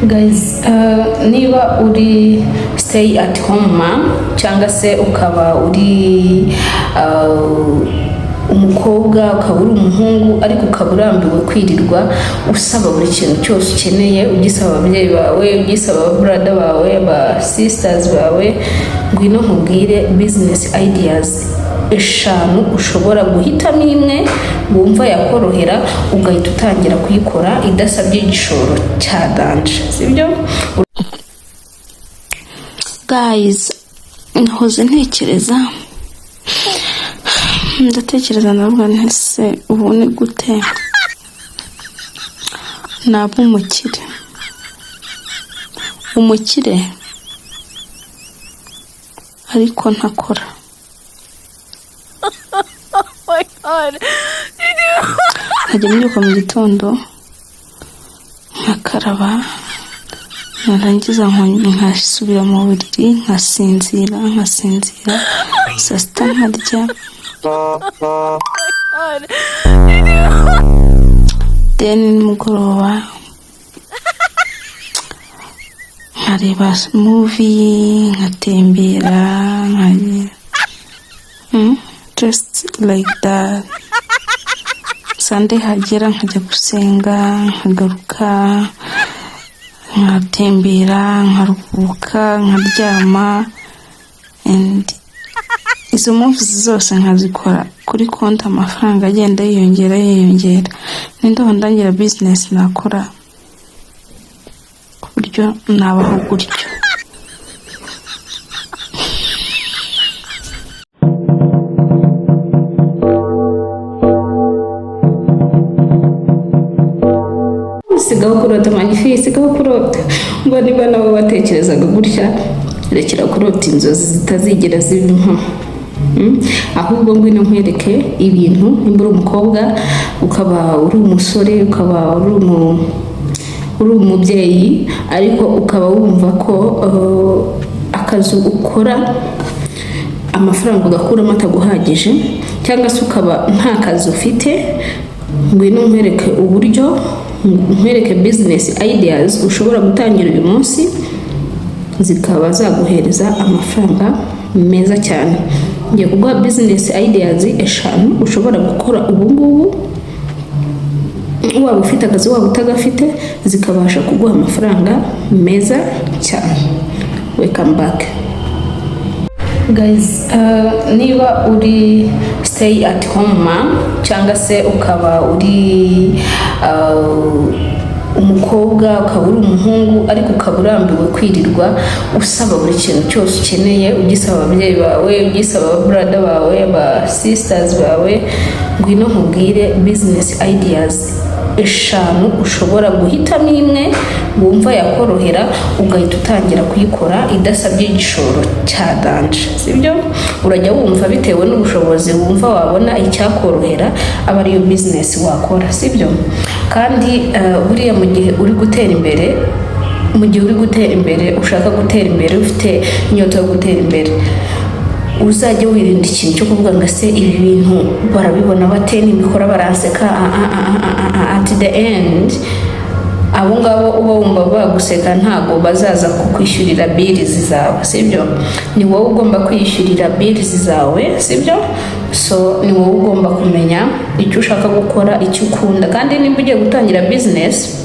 Guys, niba uri stay at home mom cyangwa se ukaba uri umukobwa, ukaba uri umuhungu, ariko ukaba urambiwe kwirirwa usaba buri kintu cyose ukeneye, ugisaba ababyeyi bawe, ugisaba brother bawe, ba sisters bawe, ngwino nkubwire business ideas eshanu ushobora guhitamo imwe wumva yakorohera, ugahita utangira kuyikora idasabye igishoro cya danger, sibyo? Guys, nahoze ntekereza, ndatekereza, ndavuga nti: "Se ubu ni gute naba umukire, umukire ariko ntakora?" My God. Nkajya mbyuka mu gitondo nkakaraba, narangiza nkasubira mu buriri, nkasinzira, nkasinzira, saa sita nkarya. God. Then nimugoroba nkareba movie, nkatembera, just like that. Sunday hagera nkajya gusenga, nkagaruka, nkatembera, nkaruhuka, nkaryama, and izo moves zose nkazikora kuri konti amafaranga agenda yiyongera, yiyongera. Ninde ndangira business nakora ku buryo nabaho gutyo? Sigaho kurota, magnifique, sigaho kurota. Ngo niba nabo batekerezaga gutya, rekera kurota inzozi zitazigera ziba impamo. Ahubwo ngwino nkwereke ibintu. Nimba uri umukobwa, ukaba uri umusore, ukaba uri umubyeyi, ariko ukaba wumva ko akazi ukora amafaranga ugakuramo ataguhagije, cyangwa se ukaba nta kazi ufite, ngwino nkwereke uburyo, nkwereke business ideas ushobora gutangira uyu munsi zikaba zaguhereza amafaranga meza cyane. Ngiye kuguha business ideas eshanu ushobora gukora ubu ngubu, waba ufite akazi, waba utagafite, zikabasha kuguha amafaranga meza cyane. Welcome back, guys. Niba uri stay at home mom cyangwa se ukaba uri umukobwa, ukaba uri umuhungu, ariko ukaba urambiwe kwirirwa usaba buri kintu cyose ukeneye, ugisaba ababyeyi bawe, ugisaba brother bawe, ba sisters bawe, ngwino nkubwire business ideas eshanu ushobora guhitamo imwe wumva yakorohera, ugahita utangira kuyikora idasabye igishoro cya danger, sibyo? Urajya wumva bitewe n'ubushobozi wumva wabona icyakorohera, aba ariyo business wakora, sibyo? Kandi buriya mu gihe uri gutera imbere, mu gihe uri gutera imbere, ushaka gutera imbere, ufite inyota yo gutera imbere, uzajya wirinda ikintu cyo kuvuga ngo: "Ese ibi bintu barabibona bate? Nibikora baranseka?" Ah, ah, ah, ah, ah, ah. At the end, abo ngabo uba wumva baguseka ntabwo bazaza kukwishyurira bills zawe, sibyo? Ni wowe ugomba kwiyishyurira bills zawe, sibyo? So ni wowe ugomba kumenya icyo ushaka gukora, icyo ukunda. Kandi nimba ugiye gutangira business,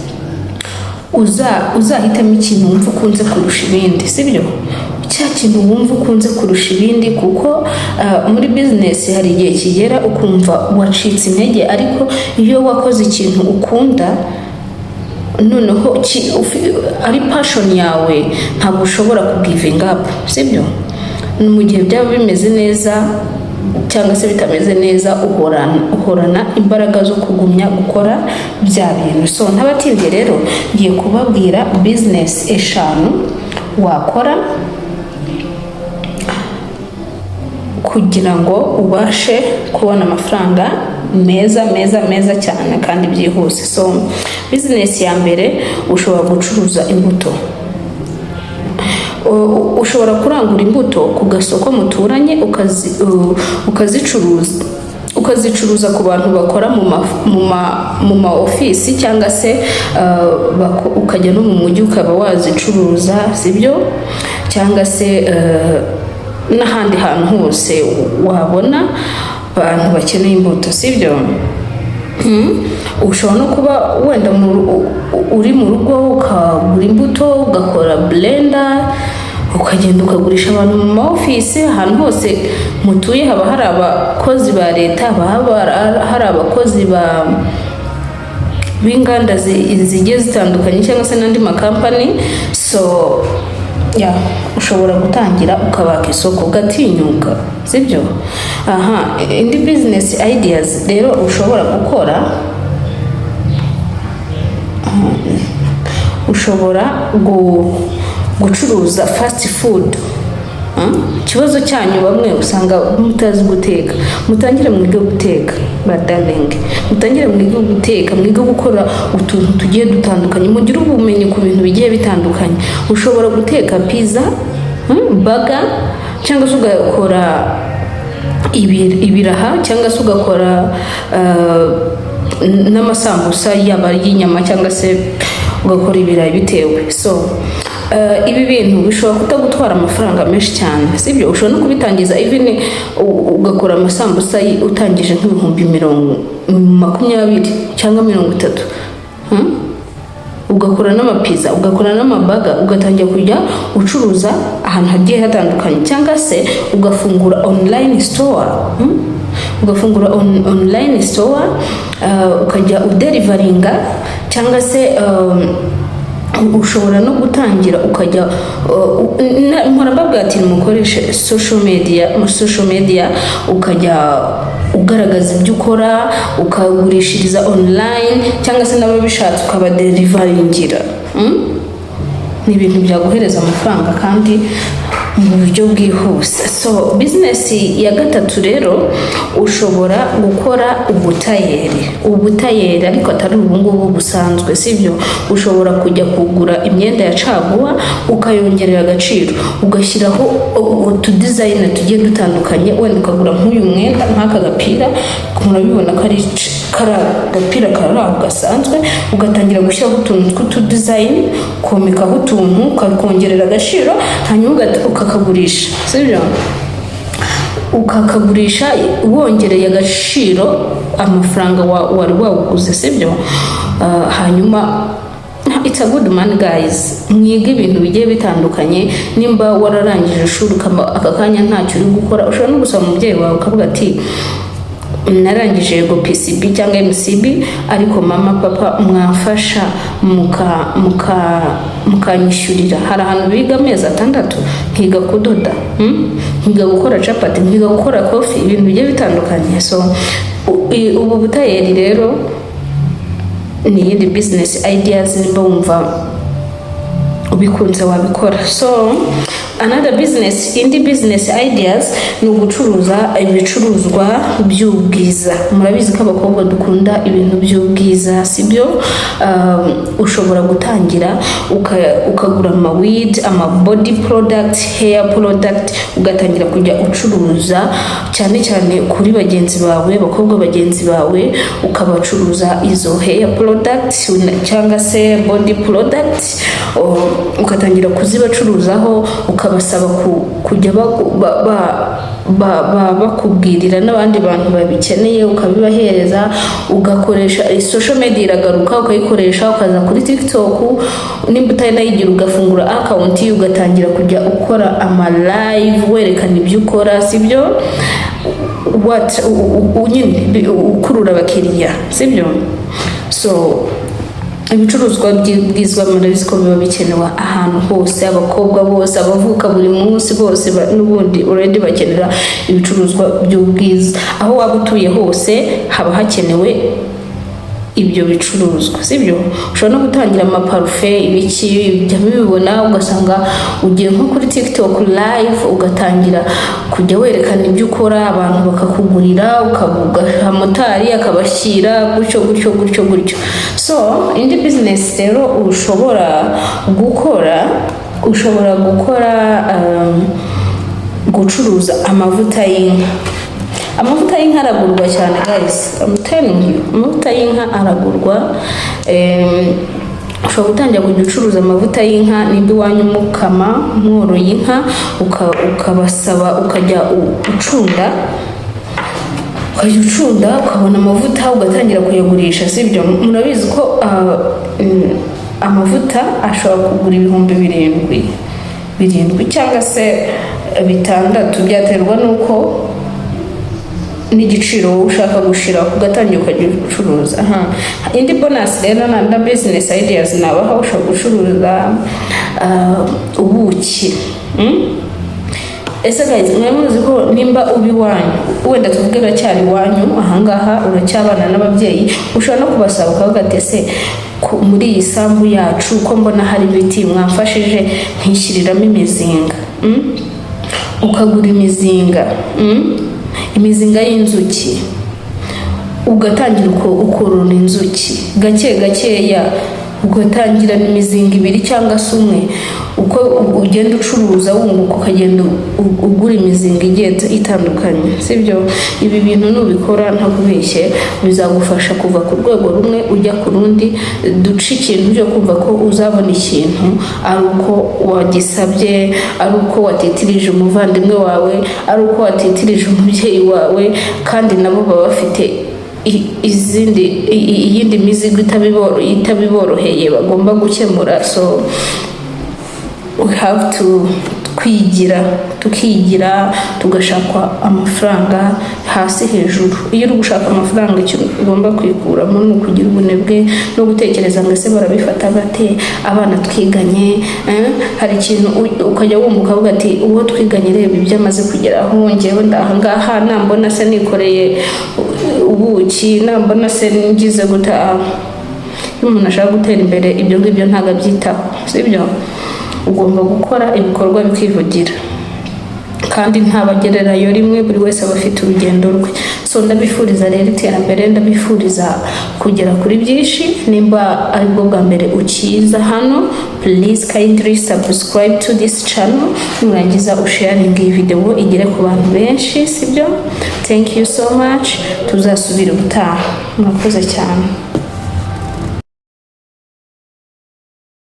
uzahitamo ikintu wumva ukunze kurusha ibindi, sibyo? Cya kintu wumva ukunze kurusha ibindi, kuko muri business hari igihe kigera ukumva wacitse intege, ariko iyo wakoze ikintu ukunda, noneho ari passion yawe, ntabwo ushobora kugivinga up, sibyo? Mu gihe byaba bimeze neza cyangwa se bitameze neza, uhorana imbaraga zo kugumya gukora bya bintu. So ntabatindiye rero, ngiye kubabwira business eshanu wakora kugira ngo ubashe kubona amafaranga meza, meza, meza cyane kandi byihuse. So business ya mbere, ushobora gucuruza imbuto. Ushobora kurangura imbuto ku gasoko muturanye, ukazicuruza. Ukazicuruza ku bantu bakora mu ma ofisi, cyangwa se ukajya no mu mujyi ukaba wazicuruza, sibyo? Cyangwa se n'ahandi hantu hose wabona abantu bakeneye imbuto, sibyo? Ushobora no kuba wenda uri mu rugo, ukagura imbuto, ugakora blender, ukagenda ukagurisha abantu mu ma ofisi. Ahantu hose mutuye haba hari abakozi ba leta, haba hari abakozi ba b'inganda zigiye zitandukanye, cyangwa se n'andi makampani. So ya, ushobora gutangira ukabaka isoko, ugatinyuka, sibyo? Aha, indi business ideas rero ushobora gukora, ushobora gucuruza fast food. Ikibazo cyanyu bamwe usanga mutazi guteka. Mutangire mwige guteka, ba darling. Mutangire mwige guteka, mwige gukora utuntu tugiye dutandukanye, mugire ubumenyi ku bintu bigiye bitandukanye. Ushobora guteka pizza, burger, cyangwa se ugakora ibiraha, cyangwa se ugakora n'amasambusa, yaba y'inyama cyangwa se ugakora ibirayi, bitewe. So ibi bintu bishobora kutagutwara amafaranga menshi cyane, sibyo? Ushobora no kubitangiza even ugakora amasambusa utangije nk'ibihumbi 20 cyangwa 30, Ugakora n'amapiza, ugakora n'ama burger, ugatangira kujya ucuruza ahantu hagiye hatandukanye, cyangwa se ugafungura online store, Ugafungura online store, ukajya udeliveringa, cyangwa se ushobora no gutangira ukajya mpora mbabwira ati mukoreshe social media. Muri social media ukajya ugaragaza ibyo ukora, ukagurishiriza online, cyangwa se n'ababishatse ukabadeliveringira, Ni ibintu byaguhereza amafaranga kandi mu buryo bwihuse. So business ya gatatu rero, ushobora gukora ubutayeri. Ubutayeri ariko atari ubungubu busanzwe, sibyo? Ushobora kujya kugura imyenda ya caguwa, ukayongerera agaciro, ugashyiraho utudesign tugiye dutandukanye. Wenda ukagura nk'uyu mwenda, nk'aka gapira, murabibona ko ari kari agapira kari aho gasanzwe, ugatangira gushyiraho utuntu tw'utudesign, ukomekaho utuntu, ukakongerera agaciro, hanyuma ukakagurisha, sibyo? Ukakagurisha wongereye agaciro amafaranga wari wawuguze, sibyo? Hanyuma it's a good money, guys. Mwige ibintu bigiye bitandukanye. Nimba wararangije ishuri, aka kanya ntacyo uri gukora, ushobora no gusaba umubyeyi wawe ukavuga ati: "Narangije yego PCB cyangwa MCB, ariko mama, papa, mwamfasha mukanyishyurira hari ahantu biga amezi 6, nkiga kudoda, Nkiga gukora capati, nkiga gukora coffee," ibintu bigiye bitandukanye. So ubu butayeri rero ni iyindi business ideas, nimba wumva ubikunze wabikora. So another business, indi business ideas ni ugucuruza ibicuruzwa by'ubwiza. Murabizi ko abakobwa dukunda ibintu by'ubwiza, sibyo? Ushobora gutangira ukagura ama wig, ama body product, hair product, ugatangira kujya ucuruza cyane cyane kuri bagenzi bawe, abakobwa bagenzi bawe, ukabacuruza izo hair product cyangwa se body product, ugatangira kuzibacuruzaho, ukabasaba kujya bakubwirira n'abandi bantu babikeneye, ukabibahereza, ugakoresha social media. Iragaruka, ukayikoresha, ukaza kuri TikTok, nimba utari ugafungura account, ugatangira kujya ukora ama live werekana ibyo ukora, sibyo? What nyine ukurura abakiriya, sibyo? So ibicuruzwa by'ubwiza murabizi ko biba bikenewe ahantu hose. Abakobwa bose, abavuka buri munsi bose, n'ubundi already bakenera ibicuruzwa by'ubwiza. Aho waba utuye hose haba hakenewe ibyo bicuruzwa, sibyo? Ushobora no gutangira amaparufe, ibiki, ujya mubibona, ugasanga ugiye nko kuri TikTok live, ugatangira kujya werekana ibyo ukora, abantu bakakugurira, ugaha motari akabashyira, gutyo gutyo gutyo gutyo. So indi business rero ushobora gukora, ushobora gukora gucuruza amavuta y'inka. Amavuta y'inka aragurwa cyane, guys, I'm telling you, amavuta y'inka aragurwa. Ushobora gutangira kujya ucuruza amavuta y'inka nimba iwanyu mukama, mworoye inka, ukabasaba, ukajya ucunda, ukajya ucunda ukabona amavuta, ugatangira kuyagurisha, sibyo? Murabizi ko amavuta ashobora kugura 7000, 7 cyangwa se 6, byaterwa n'uko n'igiciro wowe ushaka gushiraho, ugatangira ukajya ucuruza. Aha indi bonus rero na business ideas nabaha: ushobora gucuruza ubuki. Ese guys, mwari muzi ko nimba uba iwanyu, wenda tuvuge uracyari iwanyu ahangaha, uracyabana n'ababyeyi, ushobora no kubasaba ukavuga ati: "Ese muri iyi sambu yacu ko mbona hari ibiti, mwamfashije nkishyiriramo imizinga?" Ukagura imizinga, Imizinga y'inzuki, ugatangira ukorora inzuki gake gakeya, ugatangira imizinga ibiri cyangwa se umwe. Uko ugenda ucuruza wunguka, ukagenda ugura imizinga igiye itandukanye, sibyo? Ibi bintu nubikora, ntakubeshye, bizagufasha kuva ku rwego rumwe ujya ku rundi. Duce ikintu cyo kumva ko uzabona ikintu ari uko wagisabye, ari uko watitirije umuvandimwe wawe, ari uko watitirije umubyeyi wawe, kandi nabo baba bafite izindi iyindi mizigo itabiboroheye bagomba gukemura. So we have to kwigira, tukigira, tugashaka amafaranga hasi hejuru. Iyo uri gushaka amafaranga, icyo ugomba kwikuramo ni ukugira ubunebwe no gutekereza ngo: "Ese barabifata bate abana twiganye?" Eh? Hari ikintu ukajya wumva ukavuga ati: "Uwo twiganye, reba ibyo amaze kugeraho, njyewe ndahangaha, nambona se nikoreye ubuki, nambona se ngize gutaha?" Iyo umuntu ashaka gutera imbere, ibyo ngibyo ntabwo abyitaho, sibyo? Ugomba gukora, ibikorwa bikivugira, kandi ntabagererayo rimwe, buri wese aba afite urugendo rwe. So ndabifuriza rero iterambere, ndabifuriza kugera kuri byinshi. Nimba aribwo bwa mbere ukiza hano, please kindly subscribe to this channel, nurangiza usharinga iyi video igere ku bantu benshi, sibyo? Thank you so much, tuzasubira ubutaha. Murakoze cyane.